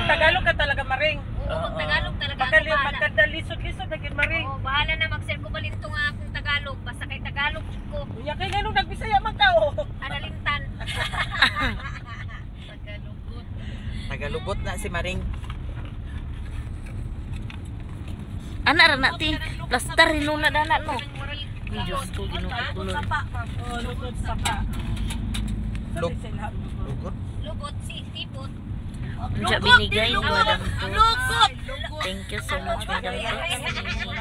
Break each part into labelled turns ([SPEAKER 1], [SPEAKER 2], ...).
[SPEAKER 1] Magtagalog ka talaga, Maring.
[SPEAKER 2] Oo, magtagalog talaga ako.
[SPEAKER 1] Pagkali,
[SPEAKER 2] Bahala.
[SPEAKER 1] pagkadalisod-lisod na gid, Maring.
[SPEAKER 2] Oo, bahala na mag-sir ko balito nga akong Tagalog. Basta kay Tagalog jud ko.
[SPEAKER 1] Unya kay nganong nagbisaya man ka oh.
[SPEAKER 2] Analintan.
[SPEAKER 3] Tagalugot na si Maring.
[SPEAKER 4] Ana ra na ti. Plastar hinuna dana no. Ay, Diyos ko, Ginoo ko.
[SPEAKER 1] Oh, lugod sapa.
[SPEAKER 3] Lug Lugot?
[SPEAKER 2] Lubot si tipot.
[SPEAKER 4] Unsa binigay ni Madam Toots. Thank you so much, Madam Toots.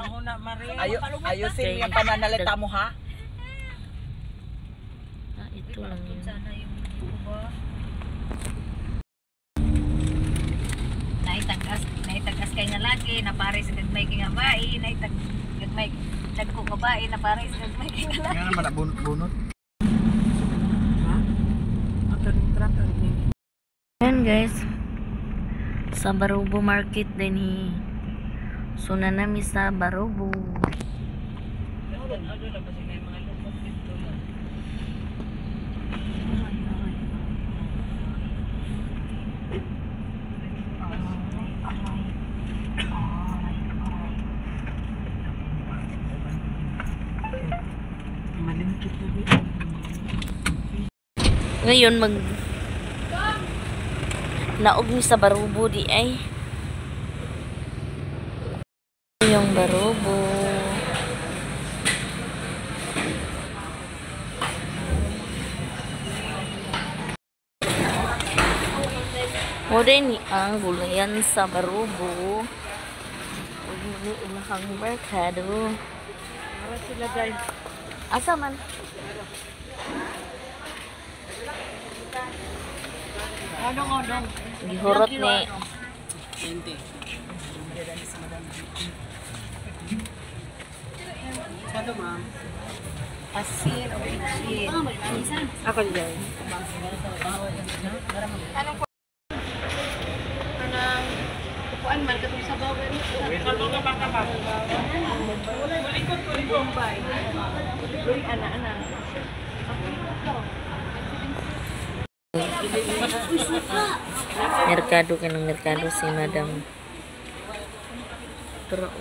[SPEAKER 1] Una Maring.
[SPEAKER 3] Ayo, ayusin mo yung pananalita mo ha.
[SPEAKER 4] Ah, ito lang yun.
[SPEAKER 2] Sana yung ba? Naitagas, naitagas kay nga lagi, napare sa gagmay kay nga bae, naitag gagmay dagko nga bae, napare sa gagmay kay nga lagi.
[SPEAKER 3] Nga naman bunot.
[SPEAKER 1] Ang kaning truck ang ini.
[SPEAKER 4] Ayan guys. Sa Barubo Market din hi. So na nami sa Barubo.
[SPEAKER 1] Malingkit na bi.
[SPEAKER 4] Ngayon mag naog mi sa Barubo di ay. Yung Barubo. Mo din ni ang gulayan sa Barubo. Ug mo ni ilahang merkado.
[SPEAKER 1] Ara sila guys.
[SPEAKER 4] Asa man?
[SPEAKER 1] Anong anong?
[SPEAKER 4] Gihurot ni
[SPEAKER 1] Sado ma'am.
[SPEAKER 2] Pasin o bitchin.
[SPEAKER 1] Ako diyan.
[SPEAKER 5] Kuan man katong sabaw gani.
[SPEAKER 1] Sabaw ka baka ba? Kulikot kulikot.
[SPEAKER 5] Uy, ana ana.
[SPEAKER 4] Merkado ka ng merkado si Madam. Pero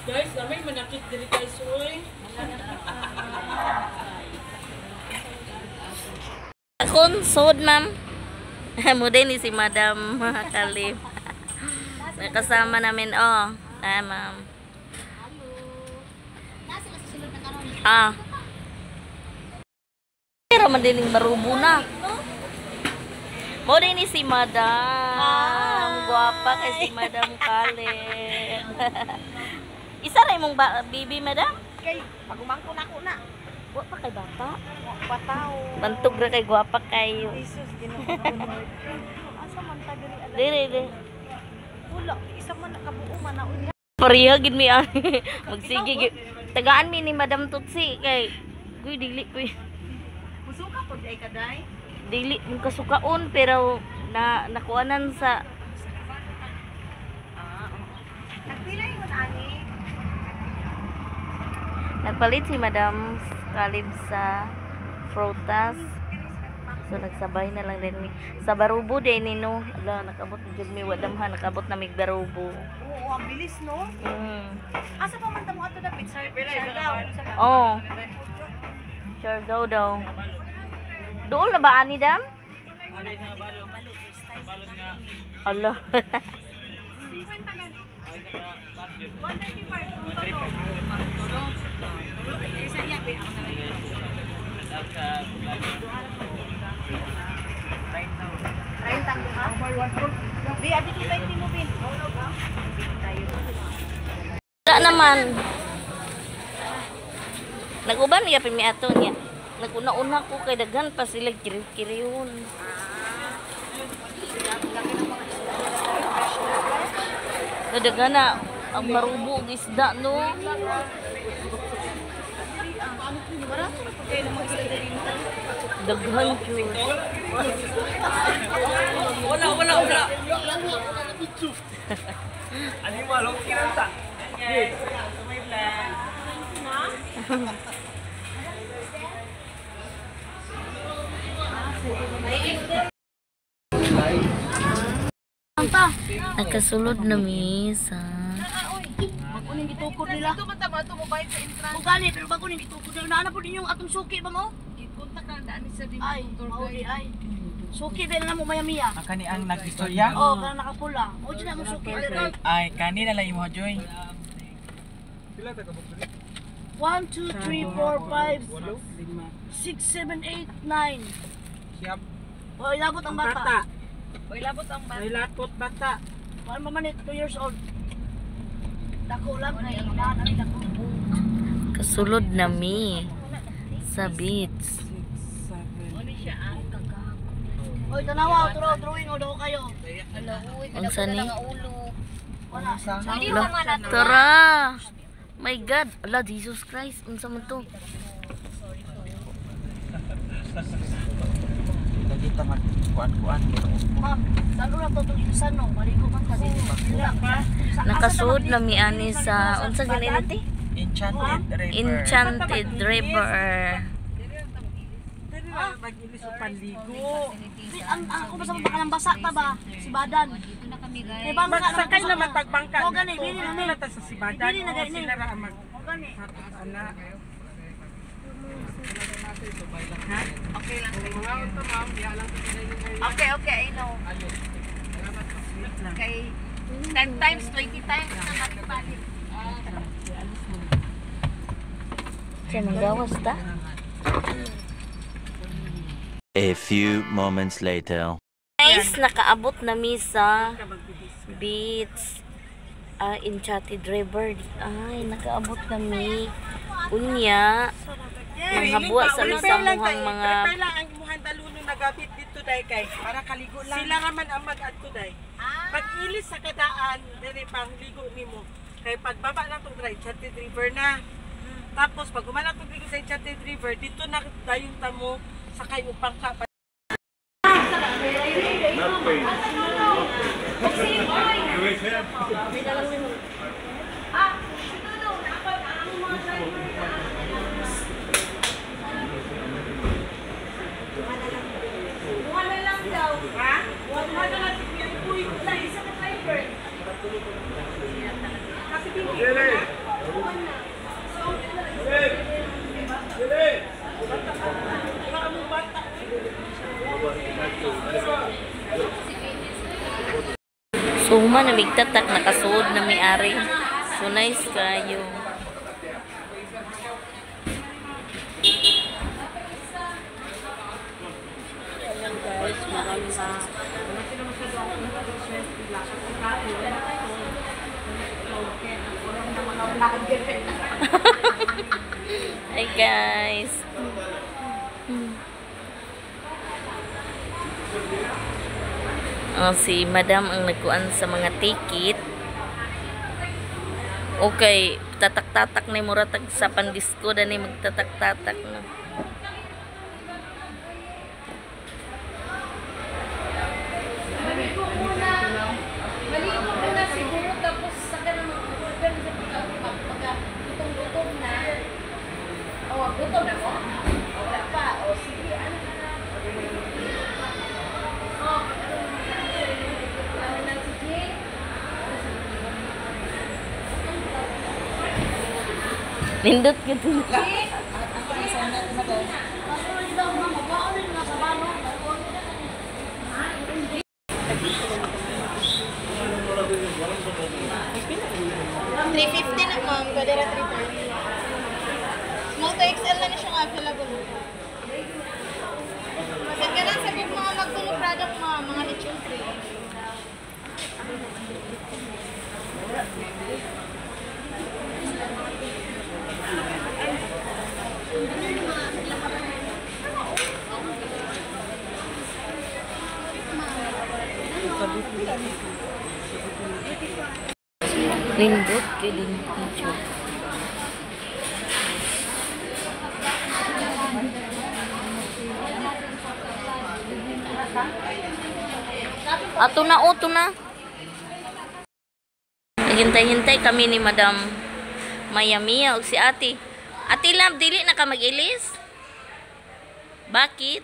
[SPEAKER 1] Guys, namay manakit diri guys oy.
[SPEAKER 4] Akon sod ma'am. Mo din ni si Madam Kalib. Nakasama namin oh. Ah, ma'am. Ah. Pero man din ning barubo na. Mo din ni si Madam. Guwapa kay si Madam Kalib. Isa ra imong ba, baby, Madam?
[SPEAKER 5] Kay pagumangko na ako na.
[SPEAKER 4] Wa pa kay bata.
[SPEAKER 5] Pataw.
[SPEAKER 4] Bantog ra kay gwapa kayo.
[SPEAKER 5] Jesus, Ginoo ko, Lord. Asa man ta diri ala?
[SPEAKER 4] Dire dire.
[SPEAKER 5] Wala, isa man nakabuo man na unya.
[SPEAKER 4] Pareha gid mi ani. Magsige gid. Tagaan mi ni Madam Tutsi kay kuy dili kuy
[SPEAKER 5] Musuka pud ay kaday.
[SPEAKER 4] dili mong kasukaon pero na nakuanan sa
[SPEAKER 5] Nagpila ingon ani?
[SPEAKER 4] Nagpalit si Madam Kalib sa frutas. So nagsabay na lang din mi sa Barubo din ni no. Ala nakabot jud mi wadam ha nakabot na mig Barubo.
[SPEAKER 5] Oo, ang bilis no. Asa pa man ta mo ato dapit sir? Siargao.
[SPEAKER 4] Oh. Siargao daw. Doon na ba ani dam? Ala.
[SPEAKER 5] Duha. Bi, abi ko 20 mo bin.
[SPEAKER 4] Wala naman. Nag-uban niya pa mi ato niya. Nag-una-una ko kay daghan pa sila kiriw-kirihon. No, daghan na ang marubo og isda no. Daghan jud.
[SPEAKER 3] Wala, wala, wala. Animal, okay lang ta.
[SPEAKER 1] Guys, wait lang.
[SPEAKER 5] ta.
[SPEAKER 4] Nakasulod na mi sa
[SPEAKER 5] Bago ning gitukod nila.
[SPEAKER 2] Dito man ta mo ato mo bayad sa entrance.
[SPEAKER 5] O gani, pero bago ning gitukod nila. Naana po din yung atong suki ba mo?
[SPEAKER 2] Gikontak na daan ni sir din
[SPEAKER 5] Ay,
[SPEAKER 2] tour
[SPEAKER 5] mao di
[SPEAKER 2] guide.
[SPEAKER 5] ay. Suki ba na mo maya miya?
[SPEAKER 3] Ang kani ang nag-istorya?
[SPEAKER 5] Oh, kana nakapula. O dyan na mo suki.
[SPEAKER 3] Ay, kani na lang imo Joy.
[SPEAKER 5] 1, 2, 3, 4, 5, 6, 7, 8, 9.
[SPEAKER 3] Siyam.
[SPEAKER 5] O, ilabot ang bata.
[SPEAKER 2] Oy, labot ang bata.
[SPEAKER 1] May lapot bata.
[SPEAKER 5] Kuan pa man 2 years old. Dako lang kay unahan ani dako.
[SPEAKER 4] Kasulod na mi sa beach.
[SPEAKER 1] 6, 7.
[SPEAKER 2] Ano siya ah?
[SPEAKER 5] Oy, tanawa, draw, drawing o daw kayo.
[SPEAKER 2] Ala, uy,
[SPEAKER 4] Unsa
[SPEAKER 2] kadako na
[SPEAKER 4] ni?
[SPEAKER 2] lang ang ulo.
[SPEAKER 5] Wala.
[SPEAKER 2] Pwede
[SPEAKER 4] Ala,
[SPEAKER 2] pa man ato.
[SPEAKER 4] tara! My God! Ala, Jesus Christ! Unsa man to?
[SPEAKER 3] Lagi ta mag kuan-kuan.
[SPEAKER 5] Ma'am, lalo na to itong ilisan no. Maligo man kasi.
[SPEAKER 4] Nakasud na mi ani sa unsa ganina ti?
[SPEAKER 3] Enchanted River.
[SPEAKER 4] Enchanted River.
[SPEAKER 1] Dili na mag-ilis o panligo.
[SPEAKER 5] Ang ang ako basta baka nang basa ta ba? Si Badan.
[SPEAKER 2] Dito na kami guys.
[SPEAKER 5] May bangka naman
[SPEAKER 1] Magsakay
[SPEAKER 5] ko sa
[SPEAKER 1] na matagbangka.
[SPEAKER 5] O gani, bili na
[SPEAKER 1] Dito
[SPEAKER 5] ni.
[SPEAKER 1] na ta sa Sibadan.
[SPEAKER 5] Bili na
[SPEAKER 1] O,
[SPEAKER 5] gani.
[SPEAKER 1] sila ra ang mag
[SPEAKER 5] O gani.
[SPEAKER 1] ana.
[SPEAKER 2] Okay lang.
[SPEAKER 1] Mga unta ma'am, diha lang to sa
[SPEAKER 2] Okay, okay, I know. Kay 10 times, 20 times na balik-balik.
[SPEAKER 4] Siya nanggawas ta?
[SPEAKER 6] A few moments later.
[SPEAKER 4] Guys, nakaabot na mi sa beach. Ah, Enchanted River. Ay, nakaabot na mi. Unya, manghabuwa sa mi sa muhang mga
[SPEAKER 1] Prepare lang ang imuhang daluno nagabit dito day kay
[SPEAKER 3] Para kaligo lang.
[SPEAKER 1] sila raman ang mag-adto day. Pag ilis sa kadaan diri pang ligo nimo. Kay pagbaba na tong dry Enchanted River na. Tapos pag humana tong ligo sa Enchanted River dito na dayon ta mo sakay og bangka.
[SPEAKER 5] Wala lang daw.
[SPEAKER 1] Ha? Wala na lang si Kuya Ipuy.
[SPEAKER 5] Wala isa ka driver.
[SPEAKER 1] Kasi bingi na. Wala mong bata.
[SPEAKER 4] So human na migtatak nakasuod na may-ari. So nice kayo. Hi guys. Oh, si Madam ang nagkuan sa mga ticket. Okay, tatak-tatak ni muratag sa pandisko dani magtatak-tatak na.
[SPEAKER 2] Maligo muna. Maligo muna siguro tapos saka na mag-order sa pagka gutom-gutom na. Oh, gutom na mo? Oh, wala pa. Oh, sige, ano ka na? Oh, ano na si Jay?
[SPEAKER 4] Nindot gyud.
[SPEAKER 5] Pasuloy daw ma'am, magbaon na sa bano.
[SPEAKER 7] $350 na ma'am, pwede na $330. Small to XL na siya nga available. Masan ka lang sa big mga magdulo product ma'am, mga lechon free.
[SPEAKER 4] Nindot gyud yung picture. Ato na, oto na. Naghintay-hintay kami ni Madam Maya Mia o si Ate. Ate Lam, dili na ka mag-ilis? Bakit?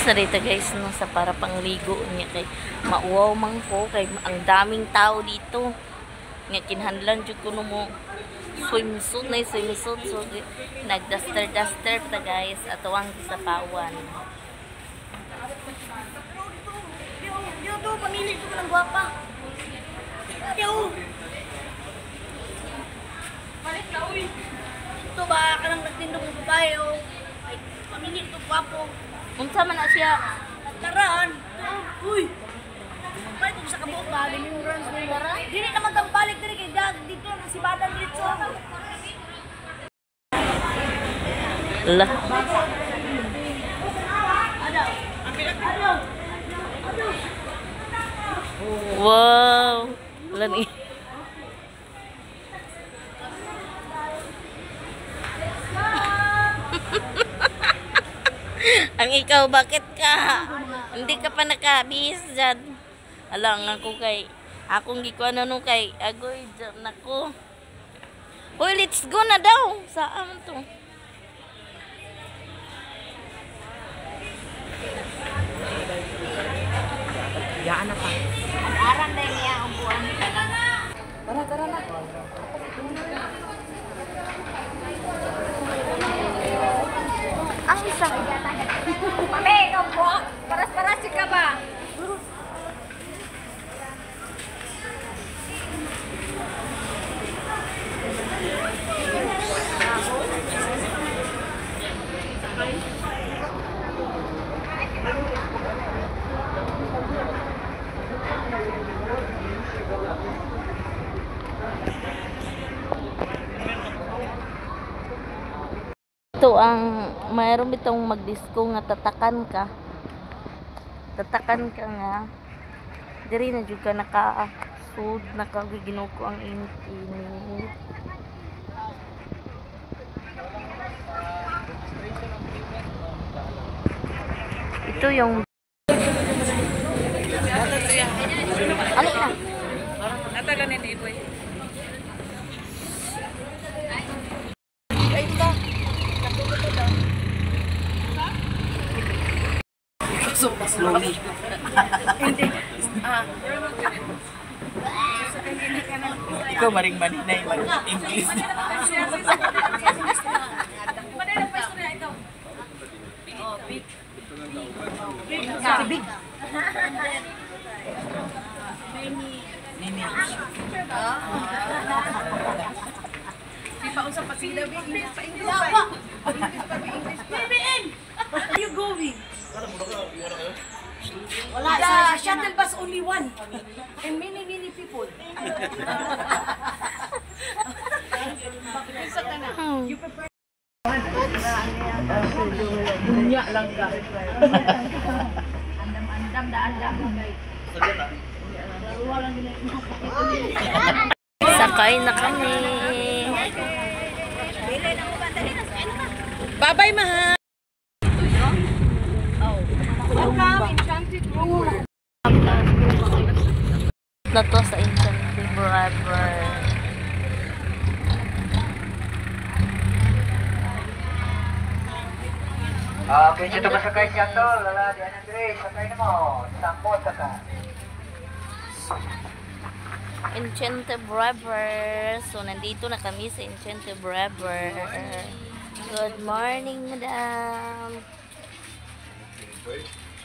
[SPEAKER 4] na dito guys no, sa para pangligo niya kay mauwaw man ko kay ang daming tao dito. Nga kinahanglan jud kuno mo swimsuit na swimsuit, so nagduster duster ta guys atuang gisapawan.
[SPEAKER 5] Yo do pamili ko ng gwapa. Yo. Balik ka uy. Ito ba kanang nagtindog ng babae o ay pamili ko gwapo.
[SPEAKER 4] Unsa man na siya?
[SPEAKER 5] Taraan. Uy. Balik ko sa kabuok ba limuran sa dili na magtambalik diri kay dag dito na si Badan dito.
[SPEAKER 4] La. Wow. Lani. Ang ikaw, bakit ka? Hindi ka pa nakabihis dyan. Alang ako kay, akong gikuan na nung kay, agoy dyan ako. Uy, let's go na daw. Saan to?
[SPEAKER 3] Yaan na pa.
[SPEAKER 2] Aran na niya ang buwan ka lang.
[SPEAKER 3] Tara, tara na.
[SPEAKER 4] Ang isa.
[SPEAKER 2] Mami, ikaw po. Paras-paras ka ba?
[SPEAKER 4] Ito ang mayroon itong magdisko nga tatakan ka. Tatakan ka nga. Diri na jud ka naka-sud, nakagiginuko ang init-init. Ito yung ano na?
[SPEAKER 1] Natala ni Iboy.
[SPEAKER 3] Slowly. Ikaw maring maninay, maring English.
[SPEAKER 5] Big.
[SPEAKER 3] Nini.
[SPEAKER 5] Where are you going? Wala, the shuttle bus only one. And many, many people.
[SPEAKER 3] Dunya lang ka.
[SPEAKER 4] Sakay na kami.
[SPEAKER 1] Bye-bye, mahal. Welcome, Enchanted Room.
[SPEAKER 4] Na to sa Enchanted River.
[SPEAKER 3] Okay, dito ba sakay siya to? Lala, di Andre, sakay na mo. Sampo, saka.
[SPEAKER 4] Enchanted River. So, nandito na kami sa Enchanted River. Good morning, madam.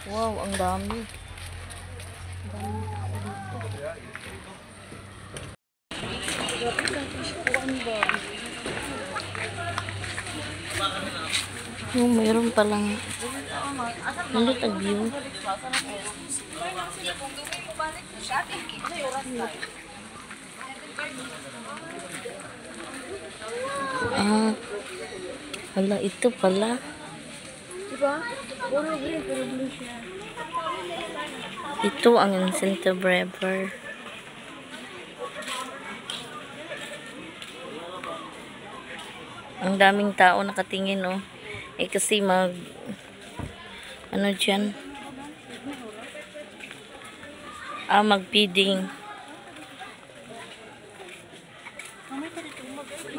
[SPEAKER 4] Wow, ang dami. Ang dami tao dito. Oh, mayroon palang nindot ang view. Ah, hala, ito pala.
[SPEAKER 5] Diba? Puro green, puro blue siya.
[SPEAKER 4] Ito ang Enchanted River. Ang daming tao nakatingin, oh. Eh, kasi mag ano dyan? Ah, mag-feeding.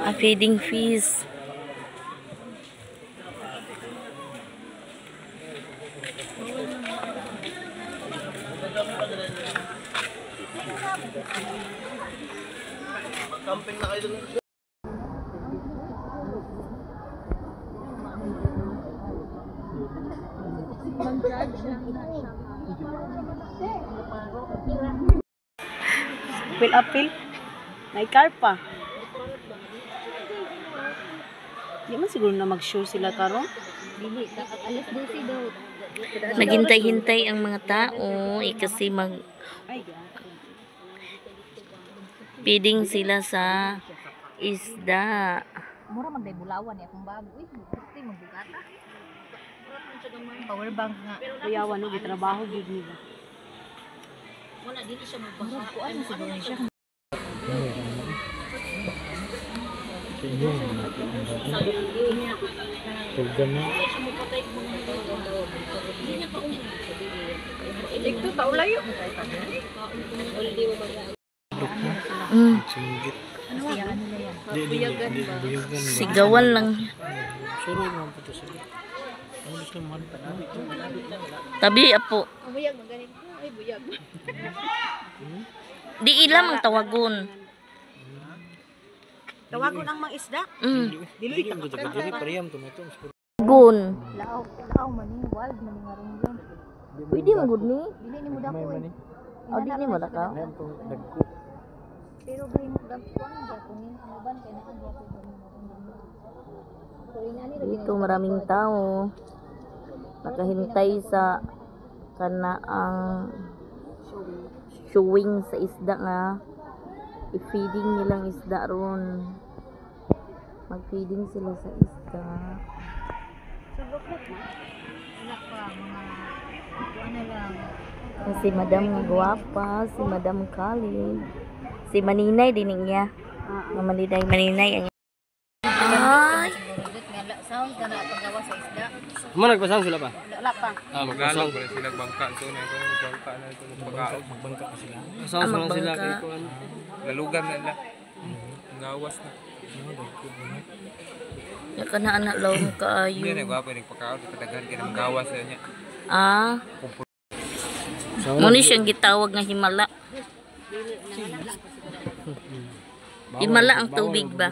[SPEAKER 4] Ah, feeding fees.
[SPEAKER 8] Camping na kayo dun.
[SPEAKER 5] Apil apil. May car pa. Di man siguro na mag-show sila karon.
[SPEAKER 2] Dili, alas 12 daw.
[SPEAKER 4] Naghintay-hintay ang mga tao eh, kasi mag feeding sila sa isda.
[SPEAKER 2] Mura magday bulawan eh akong bago. Uy, gusto magbugata. Power bank nga.
[SPEAKER 5] Kuyawan no gitrabaho gyud nila.
[SPEAKER 4] Wala dili siya magbaha.
[SPEAKER 2] Kuan siguro siya.
[SPEAKER 4] Mm. Sigawan lang. Tabi apo.
[SPEAKER 2] Buyag magaling. Ay buyag.
[SPEAKER 4] Di ilam ang tawagon.
[SPEAKER 5] Tawagon ang mga isda.
[SPEAKER 4] Mm. Gon.
[SPEAKER 2] Lao, lao man ni wild man ni nga yun.
[SPEAKER 4] Pwede man gud ni.
[SPEAKER 2] Dili ni mo dako eh.
[SPEAKER 4] O di ni mo ka.
[SPEAKER 2] Pero gay mo dako ang dako ni ang uban kay naa dako.
[SPEAKER 4] Dito maraming tao. Nakahintay sa kana ang showing sa isda nga i-feeding nilang isda ron. Mag-feeding sila sa isda.
[SPEAKER 2] Wala pa mga kuan na lang.
[SPEAKER 4] Si Madam nga gwapa, si Madam Kali. Si Maninay din niya. Nga Maninay, Maninay ang ay,
[SPEAKER 2] Sound ka na paggawa sa isda.
[SPEAKER 8] Mo nagpasang sila pa?
[SPEAKER 5] Wala pa.
[SPEAKER 8] Ah, magpasang.
[SPEAKER 9] Wala sila bangka to na ito, bangka na ito, magpakaon.
[SPEAKER 8] Magbangka pa sila. Pasang sila sila kay kuan.
[SPEAKER 9] Lalugan na nila. Gawas na.
[SPEAKER 4] Ya kana anak lawom kaayo.
[SPEAKER 9] Hindi na gwapo nagpakaon, pataghan kay nang gawas na niya.
[SPEAKER 4] Ah. Mo ni siyang gitawag nga himala. Himala ang tubig ba?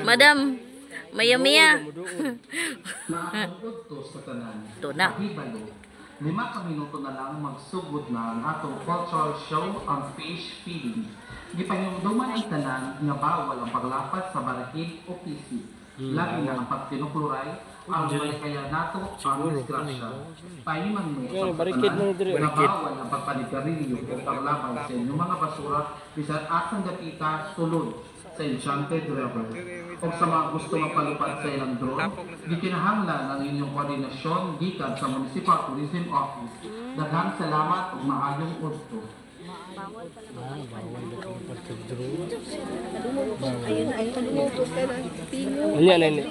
[SPEAKER 4] Madam, maya-maya.
[SPEAKER 10] Maangkod to sa tanan.
[SPEAKER 4] Ito na.
[SPEAKER 10] Hibalo, 5 ka minuto na lang magsugod na ang atong cultural show ang fish feeding. Gipangumduman ang tanan nga bawal ang paglapat sa barakid o pisi. Labi na ang pagtinukluray, ang malikaya nato ang disgrasya. Pahiman mo sa tanan nga bawal ang pagpanigarilyo o paglabay sa inyong mga basura bisan asang dapita sulod sa Enchanted River. O sa mga gusto magpalipad sa ilang drone, gikinahanglan ang inyong koordinasyon gikan sa Municipal Tourism Office. Daghang salamat ug maayong udto.
[SPEAKER 8] Unya na ini.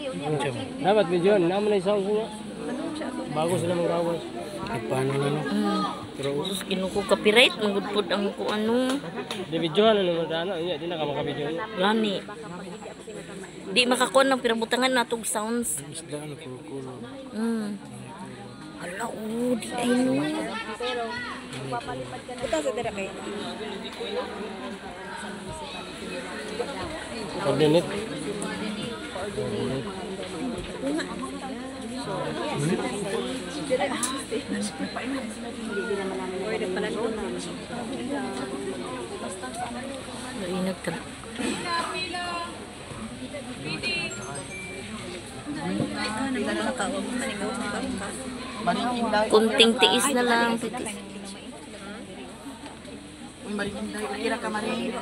[SPEAKER 8] Dapat video na man isang niya. Bago sila magawas. Paano na no?
[SPEAKER 4] Sus, kinuko copyright manggod pod ang ko ano.
[SPEAKER 8] Di video na naman dana, unya di na ka makabidyo.
[SPEAKER 4] Gani. Di makakuan ng pirabutangan natog sounds.
[SPEAKER 8] Isda ano kulo.
[SPEAKER 4] Mm. Hala, oh, di ay no.
[SPEAKER 8] Coordinate.
[SPEAKER 4] Mainag ka. Kunting tiis na lang. Tiis.
[SPEAKER 1] Uy, Marinday, okay ra ka Maring.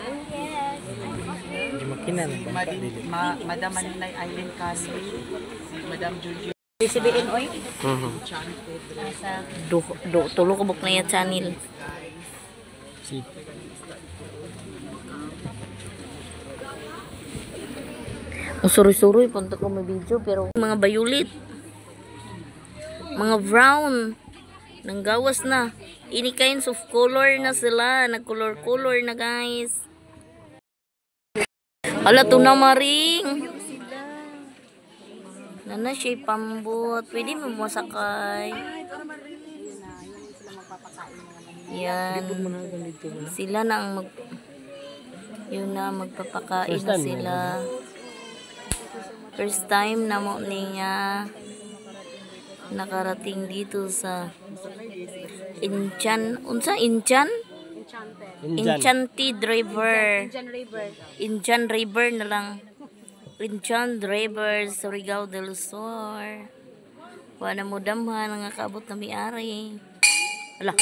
[SPEAKER 8] Di makina na bangka dili.
[SPEAKER 1] Madam Maninay Island Kali, si Madam Juju.
[SPEAKER 5] CBN oy.
[SPEAKER 4] Do, do, tulo ka buk na ya channel.
[SPEAKER 8] Si
[SPEAKER 4] Ang suroy-suroy, punta ko may video, pero mga violet, mga brown, nanggawas na. Any kinds of color na sila, nag-color-color na guys. Hala, to na maring. Nana siya pambot. Pwede mo masakay. Yan. Sila na ang mag yun na magpapakain
[SPEAKER 8] First
[SPEAKER 4] na
[SPEAKER 8] time,
[SPEAKER 4] sila. First time na mo niya nakarating dito sa Inchan, unsa Inchan?
[SPEAKER 8] Injan.
[SPEAKER 4] Enchanted River.
[SPEAKER 2] Indian River.
[SPEAKER 4] Indian River na lang. Indian River, Surigao del Sur. Wala mo damhan nga kaabot na miari. Ala.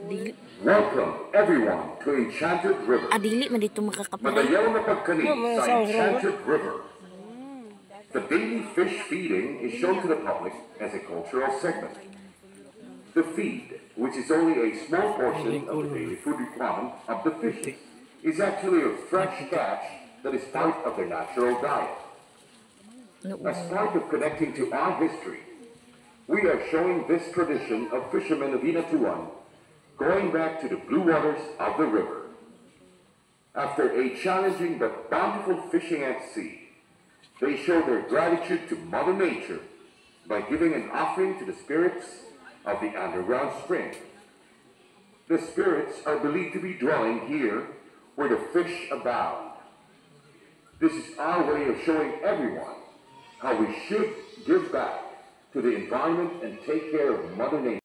[SPEAKER 4] Dili,
[SPEAKER 11] Welcome everyone to Enchanted River.
[SPEAKER 4] ah, dili man dito makakapara.
[SPEAKER 11] Madayaw na pagkani
[SPEAKER 8] mga
[SPEAKER 11] sa
[SPEAKER 8] sounds wrong.
[SPEAKER 11] Enchanted River. The daily fish feeding is shown to the public as a cultural segment. The feed, which is only a small portion of the daily food requirement of the fishes, is actually a fresh catch that is part of their natural diet. As part of connecting to our history, we are showing this tradition of fishermen of Inatuan going back to the blue waters of the river. After a challenging but bountiful fishing at sea, they show their gratitude to Mother Nature by giving an offering to the spirits of the underground spring. The spirits are believed to be dwelling here where the fish abound. This is our way of showing everyone how we should give back to the environment and take care of Mother Nature.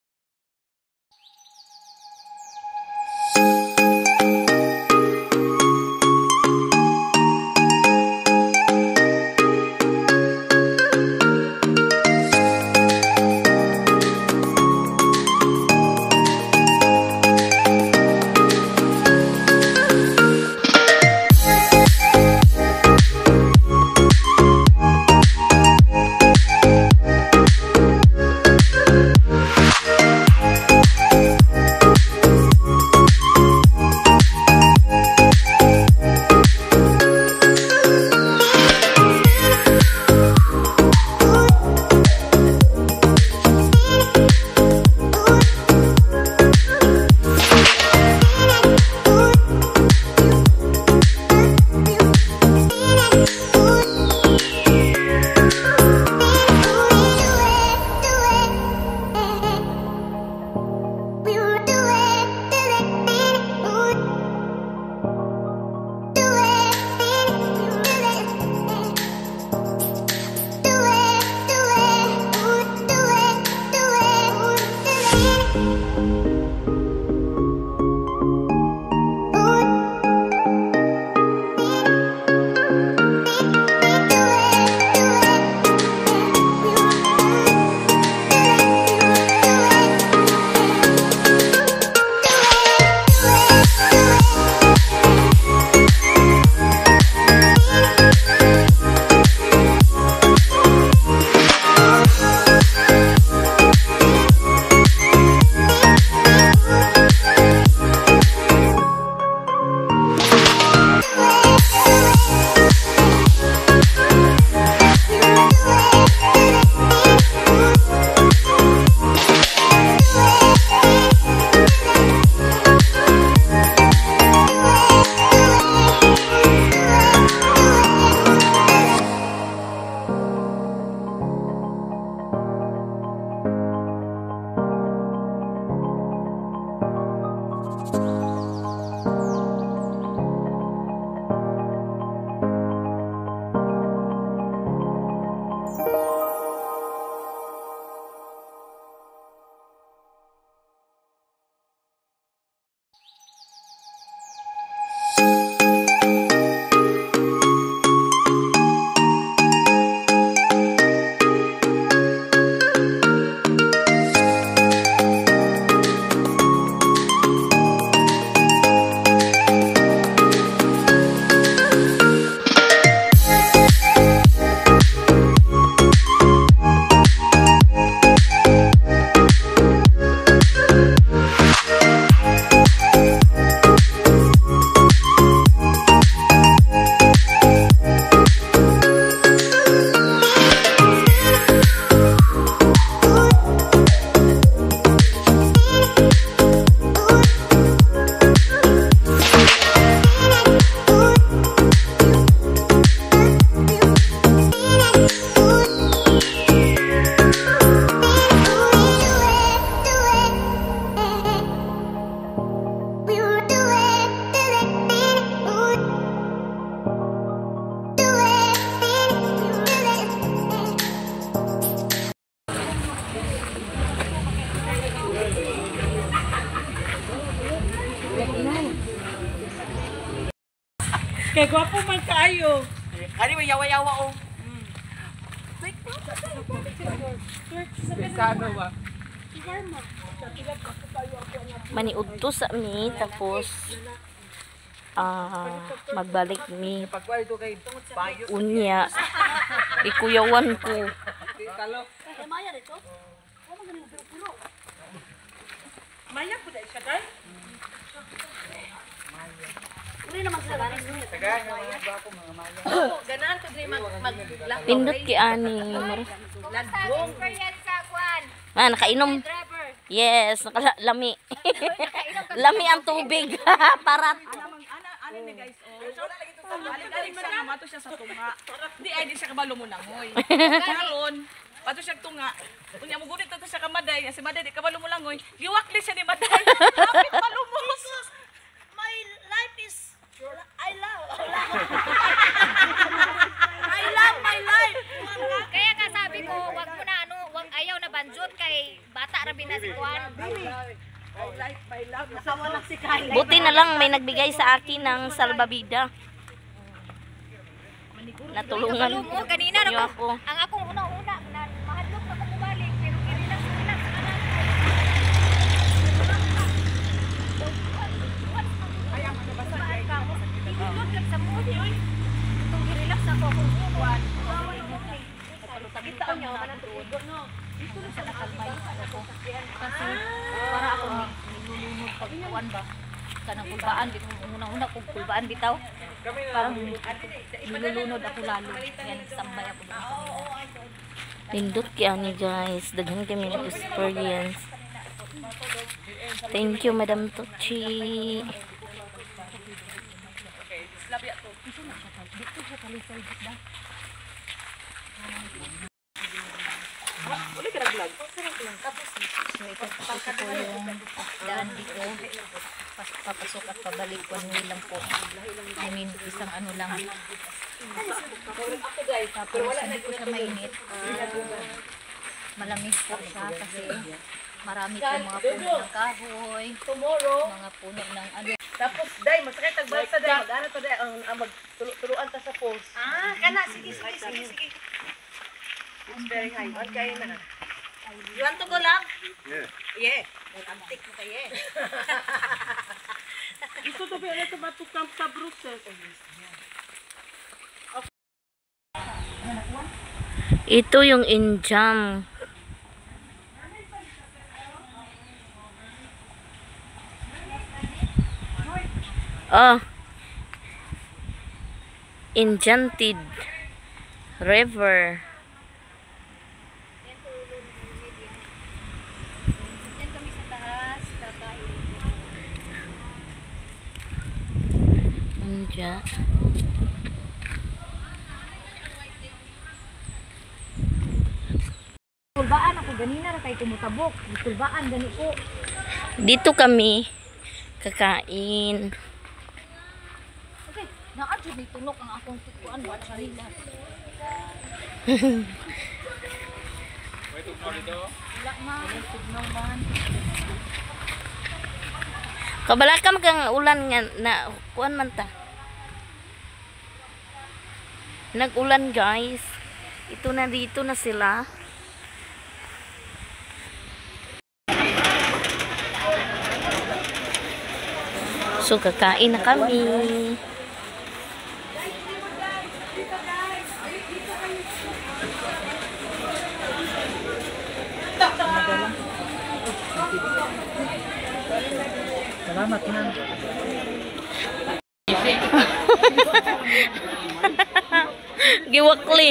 [SPEAKER 1] Kay gwapo man kaayo.
[SPEAKER 3] Kani may yawa-yawa oh.
[SPEAKER 4] Maniudto sa mi tapos magbalik mi unya ikuyawan ko.
[SPEAKER 1] Maya po dai siya dai.
[SPEAKER 7] Ganahan ko diri mag
[SPEAKER 4] Pindot ki ani. Ah, nakainom. Yes, nakalami. Lami ang tubig. Parat.
[SPEAKER 12] Aling siya nga, mato siya sa tunga. Di ay di siya kabalo mo langoy. Karon, pato siya tunga. Unya mo gunit to siya ka Maday, si Maday di kabalo mo langoy. Giwakli siya ni Maday. Hapit palumos.
[SPEAKER 5] My life is I love. I love my life.
[SPEAKER 2] Kaya ka sabi ko, wag mo na ano, wag ayaw na banjot kay bata ra na si Juan.
[SPEAKER 4] Buti na lang may nagbigay sa akin ng salbabida. Natulungan
[SPEAKER 2] mo kanina
[SPEAKER 4] niyo ako.
[SPEAKER 2] Ang akong una-una na mahadlok na ko mubalik pero girelax relax ka na. Itong girelax ako akong kuwan.
[SPEAKER 5] Kita niya man ang tugo no. Dito na siya nakalmay ako. Kasi para ako nilulunod pag kuwan ba.
[SPEAKER 2] Kanang kulbaan, unang-una kung kulbaan bitaw. Parang nilulunod ako lalo. Yan, sambay ako.
[SPEAKER 4] Nindot kay ani guys, daghan kami na experience. Thank you Madam Tochi.
[SPEAKER 2] Tapos ito po yung daan dito. Papasok at pabalik, one way lang po. I mean, isang ano lang. Tapos hindi po siya mainit. Malamig po siya kasi marami po mga puno ng kahoy, mga puno ng ano.
[SPEAKER 1] Tapos day masakit tag balsa day mag-ana ta day ang magtuluan ta sa falls.
[SPEAKER 7] Ah, kana sige sige sige sige.
[SPEAKER 1] It's very high. Okay na.
[SPEAKER 7] You want to go lang?
[SPEAKER 11] Yeah.
[SPEAKER 7] Yeah. Antik mo kayo eh.
[SPEAKER 1] Gusto to ba ito matukam sa Brussels?
[SPEAKER 4] Ito yung injam. Oh. Enchanted River.
[SPEAKER 2] Yan kami sa taas, kakain.
[SPEAKER 4] Anja.
[SPEAKER 2] Kulbaan ako ganina ra kay tumutabok. Kulbaan gani ko.
[SPEAKER 4] Dito kami kakain.
[SPEAKER 2] Okay, naa jud ni tunok ang akong kuan wa nila. Wala man, tugnaw man.
[SPEAKER 4] Kabala ka kang ulan nga na kuan man ta. Nag-ulan guys. Ito na dito na sila. So kakain na kami.
[SPEAKER 3] Salamat ma'am.
[SPEAKER 4] Giwakli.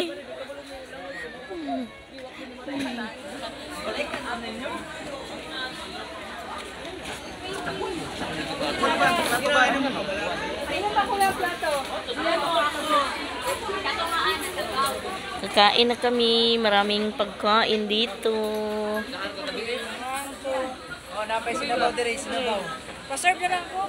[SPEAKER 4] Kakain na kami. Maraming pagkain dito.
[SPEAKER 3] Oh, napay sinabaw dire, sinabaw.
[SPEAKER 1] Pa-serve na lang ko.